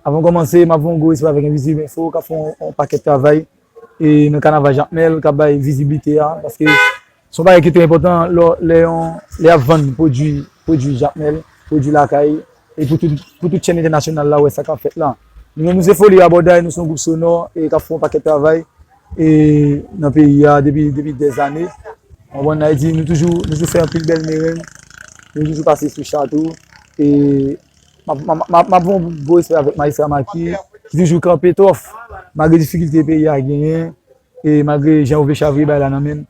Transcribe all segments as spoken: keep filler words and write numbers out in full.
Avan kòmanse, m ap fè yon gwo respè avèk Envizib Enfo k ap fè yon, yon pakèt travay e nan kanaval Jakmèl k ap bay viziblite a, paske se yon bagay ki trè enpòtan lò, lè yon, lè y ap vann pwodui, pwodui Jakmèl, pwodui lakay, e pou tout, pou tout chèn entènasyonal la wè sa k ap fèt la. Nou menm, nou se Foli Rabòday, nou se yon gwoup sonò e k ap fè yon pakèt travay e nan peyi a depi, depi dèzane. Ou konprann, Ayiti, nou toujou, nou toujou fè anpil bèl mereng, nou toujou pase sou cha tou. E m ap, m ap, m ap, m ap fè yon gwo respè avèk Majistra Marquis, ki toujou kanpe tòf, malgre difikilte peyi a genyen, e malgre Jean Hervé Chavrier bay la nan men l,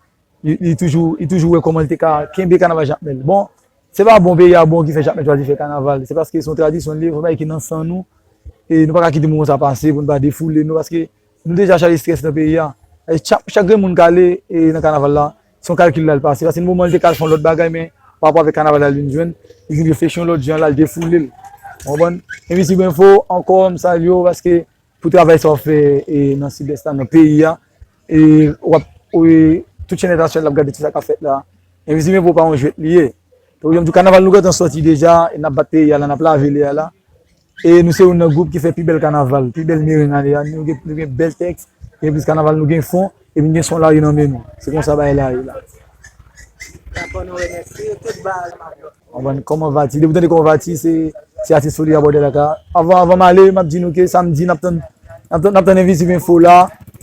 li, li toujou, li toujou wè kòman li te ka kenbe kanaval Jakmèl. Bon, se pa bon peyi a bon ki fè Jakmèl chwazi fè kanaval, se paske se yon tradisyon li ye, se yon bagay ki nan san nou, e nou pa ka kite moman sa pase pou nou pa defoule nou, paske nou deja chaje estrès nan peyi a. E chak, chak grenn moun k ale e nan kanaval la, se yon kalkil l al pase. Paske nan moman li te ka al fè yon lòt bagay, men pa rapò avèk kanaval la l vin jwenn, li vin reflechi yon lòt jan, l al defoule l. Ou konprann? Envizib Enfo, ankò, m salye w paske pou travay sa w ap fè e nan Sidès la, nan peyi a, e w ap, e tout chèn entènasyonal ap gade tout sa k ap fèt la. Envizib Enfo pa yon jwèt li ye. Donk, jan m di w, kanaval nou gentan sòti deja, e n ap bat peyi a la, n ap lave lè a la. E nou se youn nan gwoup ki fè pi bèl kanaval, pi bèl mereng ane a. Nou gen, nou gen bèl tèks, gen plis kanaval, nou gen fon, epi nou gen son lari nan men nou. Se konsa bagay la ye la. Dakò, nou remèsye tout baz. Kòman va ti? Depi w tande kòman va ti, se, se atis Foli Rabòday la ka. Avan, avan m ale, m ap di nou ke samdi, n ap tann, n ap tann, n ap tann Envizib Enfo la,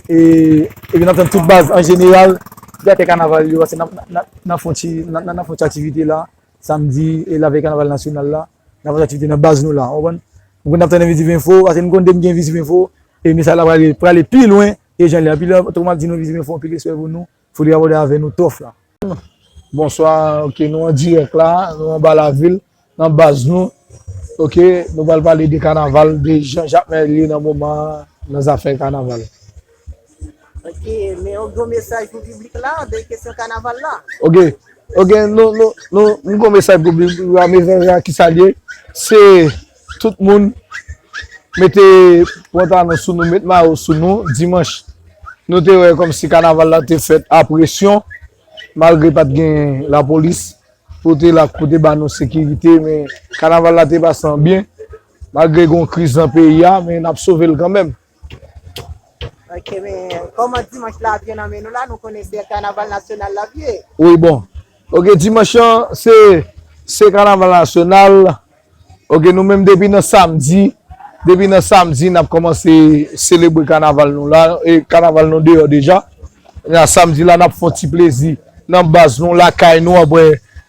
e, epi n ap tann tout baz an jeneral, ki atè kanaval yo, paske n ap, n ap, n ap fè yon ti, n ap, n ap fè yon ti aktivite la, samdi, e lavèy kanaval nasyonal la. N ap fè aktivite nan baz nou la, w konprann? M konn n ap tann Envizib Enfo, paske m konn depi gen Envizib Enfo, e mesaj la prale, prale pi lwen ke jan l ye a. Pi lwen, tankou m ap di nou, Envizib Enfo, anpil respè pou nou, Foli Rabòday avè nou, tòf la. Bonswa, ok, nou an dirèk la, nou anba lavil, nan baz nou. Ok, nou pral pale de kanaval, de jan Jakmèl ye nan moman an, nan zafè kanaval. Ok, men yon gwo mesaj pou piblik la, de kesyon kanaval la. Ok, ok, nou, nou, nou, m gon mesaj pou piblik la, mesaj la ki sa l ye, se tout moun mete pantalon sou nou, met mayo sou nou, dimanch. Nou te wè kòmsi kanaval la te fèt a presyon, malgre pa t gen lapolis pou te la, pou te ba nou sekirite, men kanaval la te pase an byen, malgre gen yon kriz nan peyi a, men n ap sove l kanmenm. Ok, men kòman dimanch la ap ye nan men nou la? Nou konnen se kanaval nasyonal l ap ye. Wi, bon. Ok, dimanch lan, se, se kanaval nasyonal. Ok, nou menm depi nan samdi, depi nan samdi, n ap kòmanse selebre kanaval nou la, e kanaval nou deyò deja. Nan samdi la, n ap fè yon ti plezi nan baz nou, lakay nou, w ap wè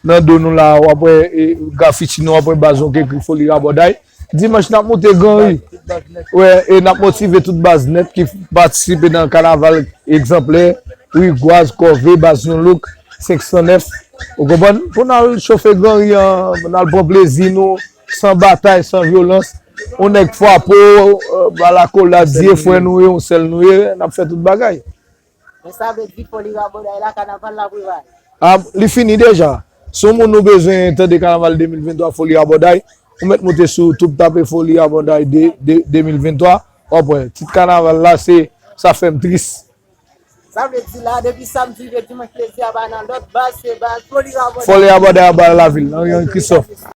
nan do nou la, w ap wè, e, grafiti nou, w ap wè baz nou ki ekri Foli Rabòday. Dimanch, n ap moute Gran Ri. Wè, e n ap motive tout baz nèt ki patisipe nan kanaval egzanplè, Rigwaz, Kòve, baz nou louk, senk san nèf. Ou konprann? Pou n al chofe Gran Ri an, n al pran plezi nou, san batay, san vyolans. Yon nèg fwapo, e, balakolad, di e frè nou ye, yon sèl nou ye, n ap fè tout bagay. Men sa vle di Foli Rabòday la, kanaval la prepare. A, li fini deja. Si yon moun ou bezwen tande kanaval de mil venntwa Foli Rabòday, ou mèt moute sou YouTube, tape Foli Rabòday de, de, de mil venntwa, w ap wè. Tit kanaval la, se Sa fè m tris. Sa vle di la, depi samdi rive dimanch, plezi a pa nan lòt baz, se baz Foli Rabòday. Foli Rabòday anba lavil, nan Henri Christophe.